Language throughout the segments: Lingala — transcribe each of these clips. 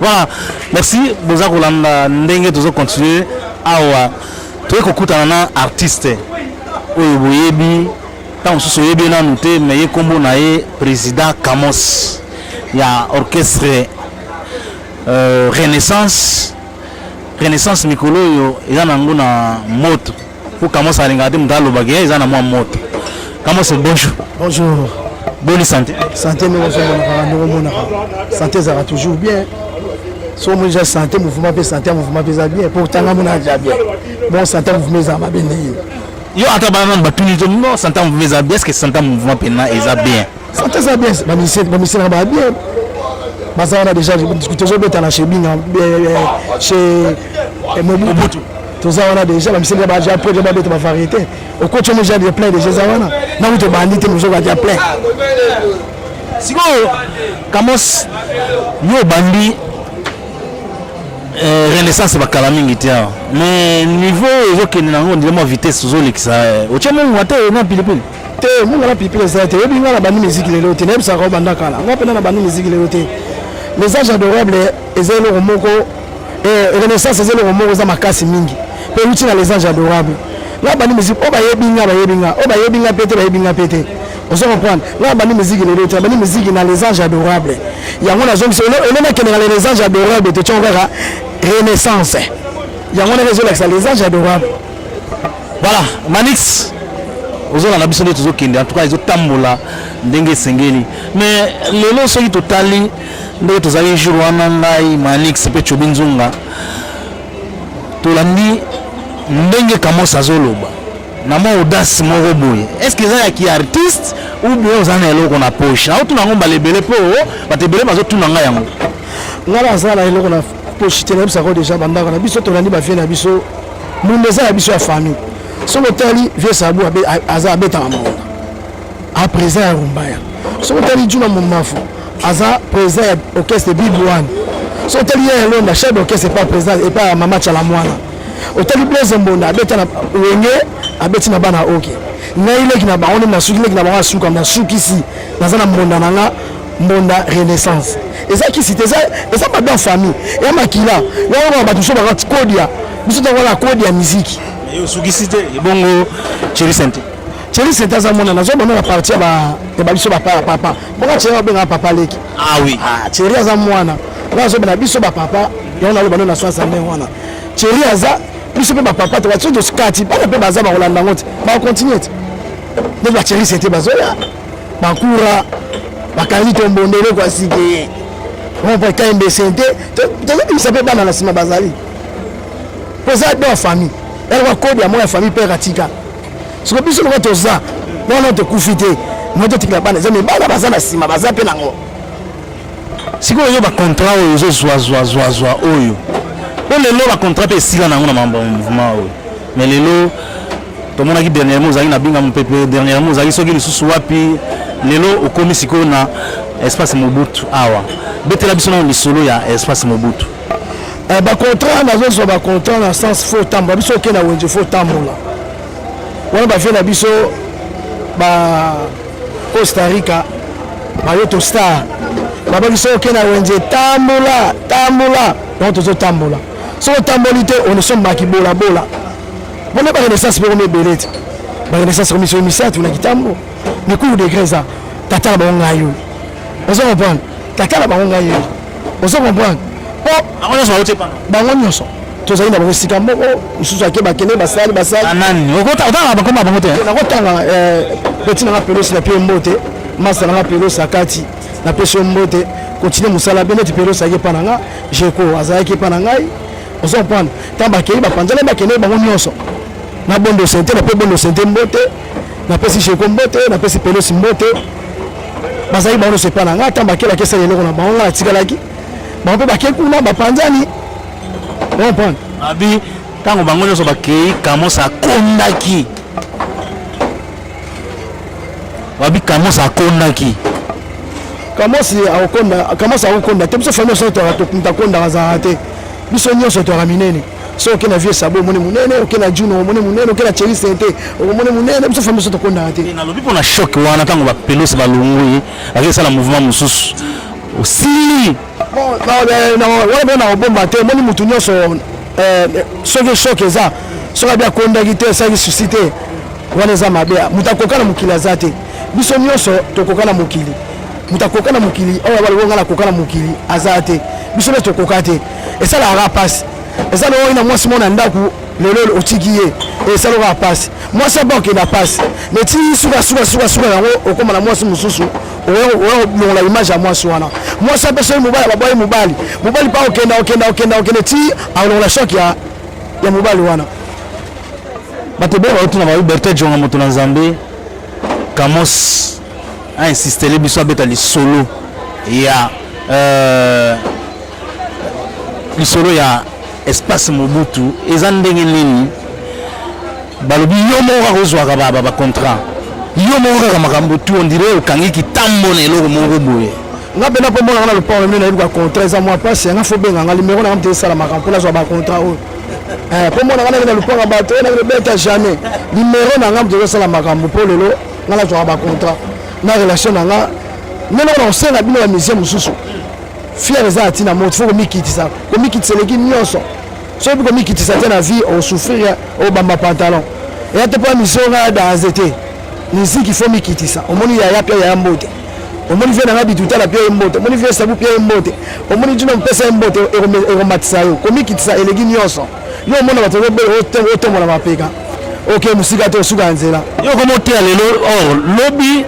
Voilà, merci boza kolanda ndenge tozo continuer awa. Toye kokutana na artiste oyo boyebi ntango mosusu oyebi ye nanu te, mais ye nkombo na ye président Kamos ya orchestre Renaissance. Renaissance mikolo oyo eza nango na moto po Kamos alingaka te moto alobaka ye eza na mwa moto. Kamos, bonjour. Bonjour. Boni santé? Santé ndenge ozomonaka, ndenge omonaka, santé ezalaka toujours bien. So omoni ja santé mouvement mpe santé ya mouvement mpe eza bien, po tanga mona ja bien. Bon, santé ya mouvement ezala mabe ndenge yo ata bana nanu batuni to non, santé ya mouvement eza bien. Est ce que santé ya mouvement mpena eza bien? Santé eza bien, bamusicien nanga baa bien, baza wana déjà. Tozobeta na chez Binga, chez Mobutu, toza wana déjà. Bamusicien baja prêt, babeta bavariété. Okoti omo ja plein déjà, eza wana naku tobandi te, mozoka ja plein. Sikoyo Kamos, yo obandi Renaissance bakala mingi te awa, mais niveau ezokende nango ndile mwa vitesse ozolekisa, otie mongwa te na pilipili? Te, munga na pilipili eza te. Oyebi nga na bandi miziki lelo te, nayebisaka o banda kala. Nga mpena na bandi miziki lelo te. Les Anges Adorables eza eloko moko, Renaissance eza eloko moko eza makasi mingi mpe euti na Les Anges Adorables. Nga bandi miziki, oyo bayebi nga bayebi nga, oyo bayebi nga mpe te bayebi nga mpe te. Ozo comprendre? Nga bandi miziki lelo te, bandi miziki na Les Anges Adorables. Yango nazongisa elo nakendeka na Les Anges Adorables, totiango kaka Renaissance. Yango wana ezolakisa Les Anges Adorables. Voilà, Manix, ozolanda biso nde tozokende. En tout cas ezotambola ndenge esengeli, mais lelo soki totali ndenge tozali jour wana, ngai Manix mpe Chobi Nzunga, tolandi ndenge Kamos azoloba na mwa audace moko boye. Est ce que eza ya ki artiste ou bien oza na eloko na poche? Naotuna yango mbala ebele mpo bato ebele bazotuna ngai yango. Nga naza na eloko na poche te. Nayebisaka déjà bandako na biso, tolandi bavie na biso, mundu eza ya biso ya famille. Soki otali vieux Sabu, aza abetaka maonda, a président ya Rumbaya. Soki otali Juma Momafu, aza président ya orchestre Bibu wana. Soki otali ye Elonda, chef d'orchestre epa président, epa ya mama Tshala Mwana. Otali Blaise Mbonda, abeta na Wenge, abeti na bana. Oke ngai leki na bango nde nasuki, leki na bango asuka, nasukisi, naza na mbonda na nga, mbonda Renaissance. Eza kisi te, eza bato ya famille ya makila. Yango bato mosusu baka kodia biso ntango wana kodi ya miziki. Osukisi te, ebongo Cheri Sente? Cheri Sente aza mwana, nazobona na parti ya babiso bapapa mpoka. Cheri abengaka papa leki. Ah oui. Ah, Cheri aza mwana nga, azobena biso bapapa. Yango naloba no na swasa ndenge wana. Cheri aza biso mpe bapapa te, bato tosikati bana mpe baza bakolanda yango te, bakocontinue te. Nde bacheri Sente bazoya, bakura bakangi tombondo eloko ya sike rompo kmb Sente, tozobimisa mpe bana na nsima bazali mpo eza don famille, eloko kode ya moko ya famille pere atika. Siko biso loka toza wana, tokufi te, mo totikela bana eza, me bana baza na nsima baza mpe nango. Sikoyo yo, bacontrat oyo ozozwazwazwazwa oyo, mpo lelo bacontrat mpe esila nango na mambo ya mouvement oyo, mais lelo tomonaki dernièrement ozalaki na Binga Mopepe, dernièrement ozalaki soki lisusu wapi, lelo okomi sikoyo na Espace Mobutu awa. Betela biso nano lisolo ya Espace Mobutu. Bacontrat nazozwa, bacontrat na sens faut tambola. Biso oke na wenze, faut tambola wana. Bavie na biso ba Costa Rica, bayoto star baba biso oke na wenze, tambola, tambola. Donc tozotambola. Soki otamboli te, onesombaki bolabola mpona barenaissance mpe komi ebele te. Barenaissance komi soki misato na kitambo, mikulu degré eza tata na bango ngai oyo. Ozo comprendre? Tata na bango ngai oyo, ozo comprendre? Po bango nyonso bauti epa bango nyonso tozali na bango esika moko. Mosusu ake, bakende, basali basali. Nani otanga bakoma bango te? Nakotanga petit nanga Pelosi na pie mbote, masa nanga Pelosi akati, napesi yo mbote, continue mosala be. Neti Pelosi ayaki epa na nga, Jeko azalaki epa na ngai. Ozo comprendre? Ntango bakei, bapanzana, bakende bango nyonso na Bondo Sente. Nape Bondo Sente mbote, napesi Jeko mbote, napesi Pelosi mbote. Bazalaki bango nyonso epa na nga. Ntango bakei, bakesala eloko na bango, nga natikalaki. Bango mpe bakei kuna, bapanzani, comprendre? Abi ntango bango nyonso bakei, Kamos akondaki. Babi Kamos akondaki. Kamosi akokonda, Kamosi akokonda te. Biso famille nyonso toakondaka, azalaka te. Biso nyonso toaka minene. So oke na vieux Sabo, omoni monene. Oke na Juno, omoni monene. Oke na Cheri Sente, okomoni monene. Biso famille nyonso tokondaka te. Nalobi mpona choc wana, ntango bapelosi balongwi, bakesala mouvement mosusu, osili. Wana mpe na kobomba te. Omoni, motu nyonso soki choc eza, soki abi akondaki te, esalaki susi te, wana eza mabe. Moto akoka na mokili aza te. Biso nyonso tokoka na mokili. Moto akoka na mokili oyo balobi nga nakoka na mokili aza te. Biso nyonso tokoka te. Esalaka mpasi. Eza na oyo na mwasi mo na ndako, lelo otiki ye, esalaka mpasi. Mwasi aba okenda mpasi, mais ti suka suka suka suka yango, okóma na mwasi mosusu, oya kolongola image ya mwasi wana. Mwasi ape soki mobali babwayi, mobali mpa okenda, okenda, okenda, okende ti akolongola choc ya mobali wana. Bato ebele baotuna, babi Bertin Djonga, moto na Nzambe Kamos ainsistele biso abeta lisolo ya lisolo ya Espace Mobutu. Eza ndenge nini? Balobi yo moko kaka ozwaka bacontrat, yo moko kaka makambo tu, on dirait okangi kitambo na eloko moko boye. Nga mpena mpo monanga na lopango mine, nayebi bacontrat eza mwa mpasi. Yanga fo benga nga, numéro nanga moto esala makambo mpo nazwa bacontrat oyo. Mpo monanga nake na lopango ya bato oyo nake beta jamais, numéro na nga moto ezosala makambo. Mpo lelo nga nazwaka bacontrat na relation na nga ndenge na kosenga bino bamusicien mosusu. Fier eza ya ntina. Moto fo komikitisa. Komikitisa eleki nyonso. Soki komikitisa te na vie, osouffrir, obamba pantalon eya te. Mpo ya mission nga ya danse te, musique faut mikitisa. Omoni yaya pia yaya mbote, omoni vie nanga bitutala pia ye mbote, omoni vie sabu pia ye mbote, omoni jino mpesa ye mbote, ekomatisa yo. Komikitisa eleki nyonso. Yo omona bato otombola mapeka, oke mosika te, osuka ya nzela. Yo komoteya lelo, or lobi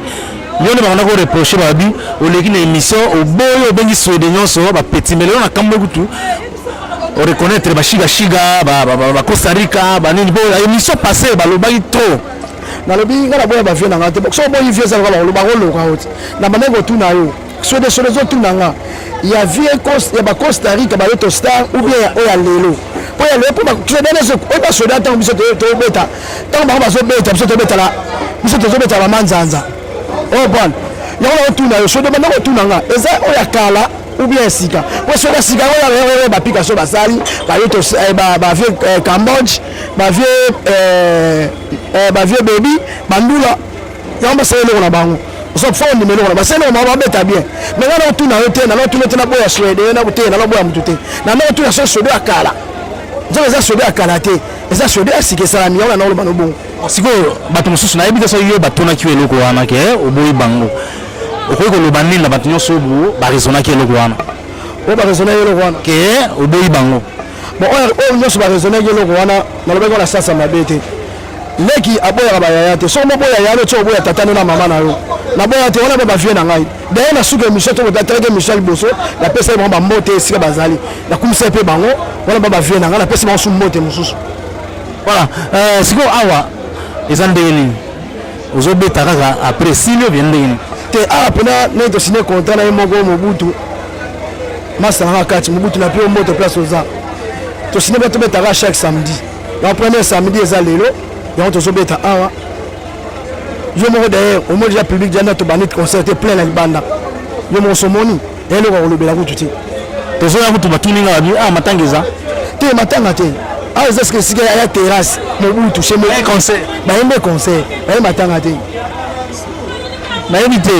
yo nde bakanda koreproche, babi oleki na émission, oboyi, obengi swede nyonso bapeti. Mais lelo na kambo kutu oreconnaître bashigashiga bacosta Rica banini, po émission passé balobaki trop. Nalobi nga naboya bavieux na nga te. Soki oboyi vieux, eza lokola bakoloka oti na bandaki kotuna yo swede. Swede ezotuna nga ya vieux ya bacosta Rica, bayoto star ou bien oyo ya lelo? Po ya lelo, po swede oyo baswede, ntango biso tobeta, ntango bango bazobeta, biso tobetala, biso tozobetala bamanzanza oyo bwana yango. Nakotuna yo swede, banda kotuna nga eza oyo ya kala ou bien ya sika? Po soki ya sika oyo bapika so basali bayoto, bavieux Cambodge, bavieux baby bandula yango, basala eloko na bango. So fo ondima eloko na basala, eloko bango babeta bien. Mais nga nakotuna yo te, nanotuna te, naboya swede te, nanaboya motu te. Nanakotuna so swede ya kala, nzoka eza swede ya kala te, eza swede ya sika esalami yango. Nanakoloba no bongo. Sikoyo bato mosusu, nayebi te soki yo batunaki yo eloko wana ke oboyi bango, okoki koloba nini na bato nyonso oyo baraisonnaki eloko wana? Oyo baraisonnaki eloko wana? Ke oboyi bango. Bon, oyo nyonso baraisonnaki eloko wana, nalobaki wana sasa mabe te. Leki aboyaka bayaya te. Soki moboya yaya no ti oboya tata no na mama na yo, naboya te. Wana ba bavieux na ngai. D'ailleurs, na suka émission to kotalaki émission ya liboso, napesaki bango bambote esika bazali, nakumisaki mpe bango. Wana ba bavieux na ngai, napesi bango su mbote mosusu. Voilà. Sikoyo awa eza ndenge nini? Ozobeta kaka après sili obie ndenge nini? Te, awa mpena ndenge tosigné contrat na ye moko Mobutu, masa nanga kati Mobutu na pio mbote place oza. Tosigné mpe tobetaka chaque samedi. Donc premier samedi eza lelo, yango tozobeta awa. Yo moko d'ailleurs omoni déjà public déjà, tobandi concert te, plein na libanda. Yo moko somoni eloko ya kolobela kutu te. Tozoya kutu, batuni nga, babi ah, matanga eza? Te, matanga te. Awa eza sika esika ya terrasse Mobutu chez concert. Bayembe concert, baye matanga te. Nayebi te,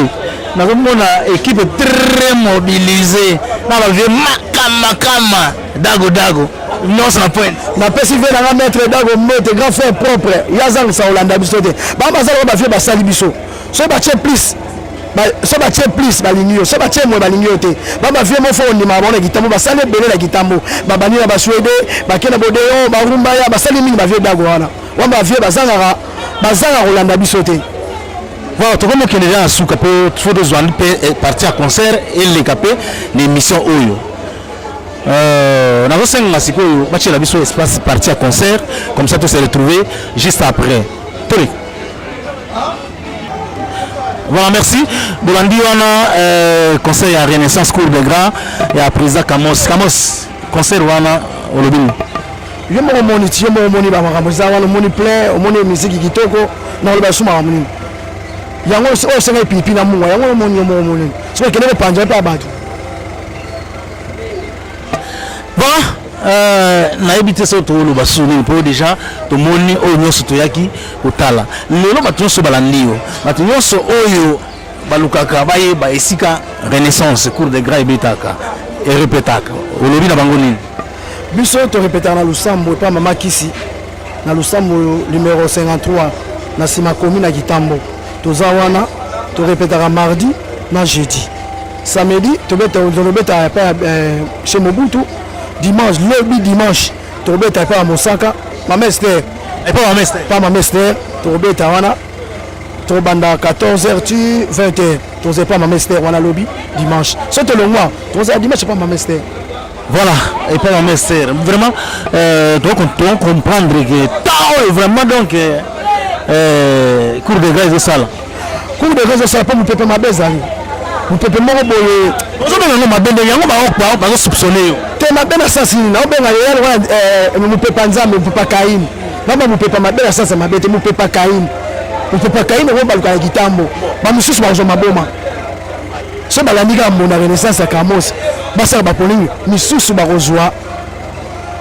nazomona équipe très mobilisée na bavieux makamakama, dago dago nyonso na pointe. Napesi vieux nanga maître Dago mbote, grand frère propre. Ye azangisa kolanda biso te. Bango baza lokola bavieux basali biso. Soki batie plus, so batie plus balingi yo, so batie mwe balingi yo te. Ba bavieux moko fo kondimaka bango na kitambo. Basali ebele na kitambo, babandi na baswede, bake na bodeo, barumba ya basali mingi. Bavieux Dago wana, wana bavieux bazangaka, bazangaka kolanda biso te. Voilà, tokomi okende deja na suka, mpo fo tozwa mpe partie ya concert eleka mpe na émission oyo. Nazosenga sikoyo batiela biso espace partie ya concert, comme ça to se retrouver juste après. Toleka. Voilà, merci. Bolandi wana concert ya Renaissance Cour de Grand ya président Kamos. Kamos, concert wana olobi nini? Yo moko omoni ti, yo moko omoni bamakambo eza wana, omoni plein, omoni misiki kitoko. Na oloba su makambo nini? Yango oyo osenga epipi na mungwa yango, omoni yo moko omoni. Soki okende kopanza mpe ya bato. Bon, nayebi te soki toloba su nini, mpo déjà tomoni oyo nyonso toyaki kotala lelo. Bato nyonso balandi yo, bato nyonso oyo balukaka bayeba esika Renaissance Cour de Grand ebetaka. Erepetaka olobi na bango nini? Biso torepetaka na Lusambo epa mama Kisi, na Lusambo numero 53, na nsima komi na Kitambo. Toza wana, torepetaka mardi na jeudi. Samedi tobeta epai ya chez Mobutu. Dimanche, lobi dimanche, tobeta epai ya Mosaka, mama Ester. Epai mama Ester. Epai mama Ester tokobeta wana, tobanda 14h ti 20h. Toza epai mama Ester wana lobi dimanche. So tolongwa, tozala dimanche epai mama Ester. Voilà, epai mama Ester. Vraiment, to comprendre que temps oyo vraiment, donc cour de grâce ezosala. Cour de grâce ezosala mpo mopepe mabe ezali, mopepe moko boye. Ozobenga yango mabe ndenge yango bazosoupçonne yo? Te, mabe na sasi nini? Naobenga ye wana mopepe ya Nzambe, mopepe ya Kaini. Naba mopepe mabe na sasi ya mabe te, mopepe ya Kaini. Mopepe ya Kaini yango baluka ya Kitambo, bamosusu bazwa maboma. So balandi kaka mbonda Renaissance ya Kamos, basala bapolingi misusu, bakozwa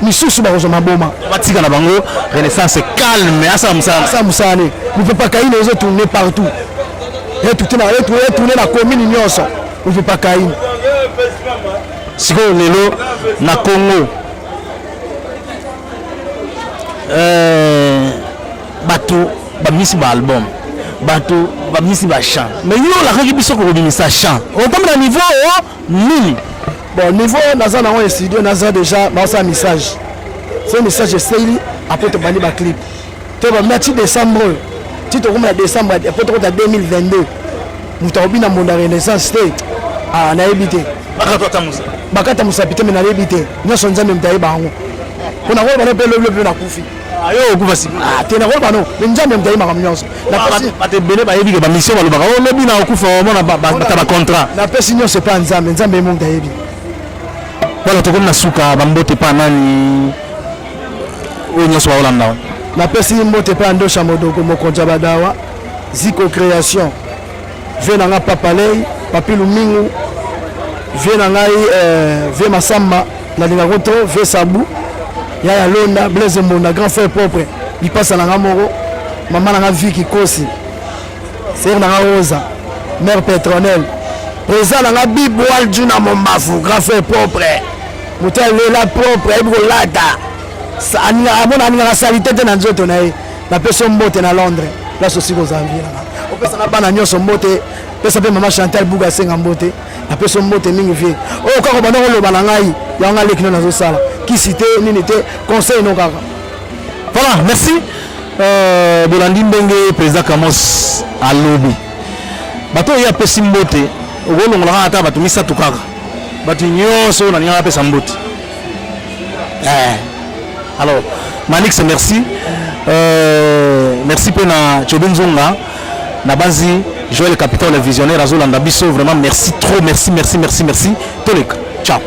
misusu, bakozwa maboma. Batika na bango Renaissance calme, asala mosala. Asala mosala ne. Mopepe ya Kaini ezotourne partout, etourne na commune nyonso, mopepe ya Kaini. Sikoyo lelo na Congo, bato babimisi baalbum, bato babimisi bachant, mais yo olakaki biso kokobimisa chant. Okomi na niveau o nini? Bon, niveau naza nango ya studio, naza déjà naosala message. So message eseli, après tobandi baclip. Tobamina ti décembre oyo, ti tokóma na décembre, après tokota 2022. Moto akobina mbonda Renaissance te, nayebi te. Bakata mosapi te, me nayebi te. Nyonso Nzambe moto ayeba yango. Mpo nakoloba no mpe lobi mpe nakufi. Yo okufa sikoyo? Te, nakoloba no, me Nzambe moto ayebi makambo nyonso. Bato ebele bayebi ke bamission balobaka o lobi na okufa, omona bata bacontrat. Napesi nyonso epa Nzambe. Nzambe ye moto ayebi. Voilà, tokomi na suka. Bambote epa nani oyo nyonso baolanda? Napesi mbote epa ya Ndosha Modoko, mokonzi ya badawa, Ziko Création, vie na nga Papalei, Papi Lumingu, vie na ngai vie Masamba, nalingako trop, vie Sabu ya Londa, Blaise Mbonda, grand frère propre, lipasa na nga moko, mama na nga Viki Kosi, sere na nga Rosa, mère Petronel, président na nga Bibwal Juna Mombafu, grand frère propre, moto alela propre, ayebi kolata, amona alingaka salite te na nzoto na ye. Napesi yo mbote na Londres, place osika ozala. Vie nanga, opesa na bana nyonso mbote, pesa mpe mama Chantal Buga, asenga mbote. Napesi yo mbote mingi, vie oyo kaka obanda koloba na ngai yango, ngai leki no nazosala kisi te, nini te, conseil no kaka. Voilà, merci. Bolandi ndenge président Kamos alobi. Bato oyo apesi mbote, okolongola kaka ata bato misato kaka. Bato nyonso oyo nalingaka apesa mbote. Alors, Manix, merci. Merci mpe na Chobi Nzonga, na bazi Joël Capital, le visionnaire azolanda biso. Vraiment merci trop, merci, merci, merci, merci. Toleka, ciao.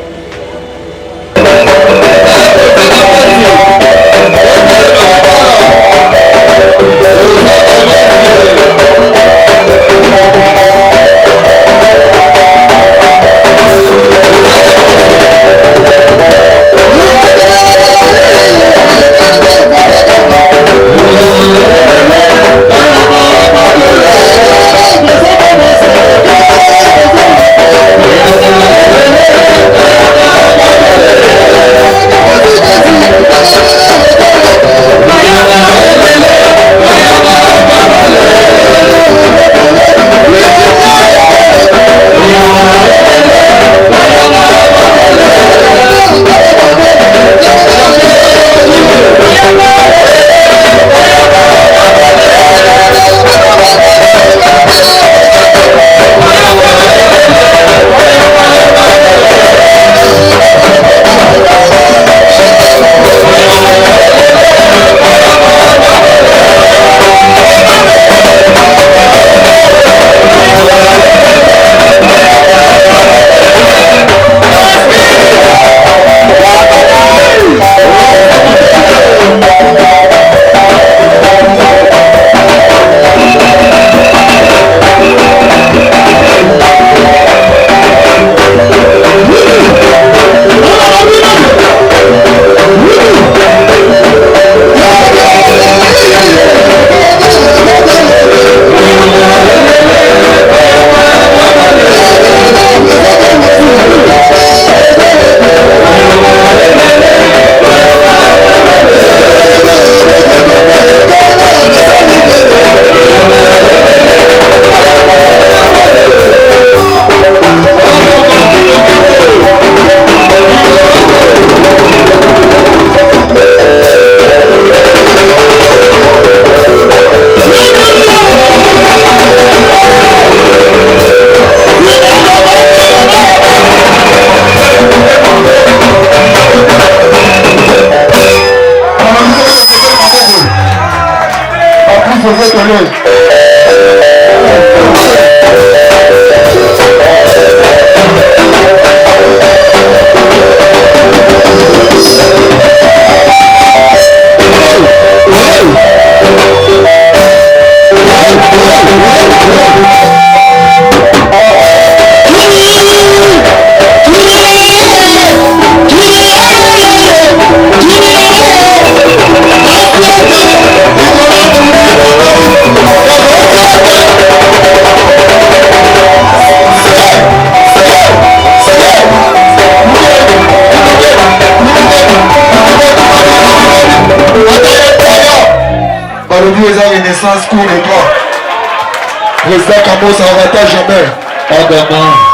Eza renaissance, cours de droit. Président Kamos arata jamais. Adama.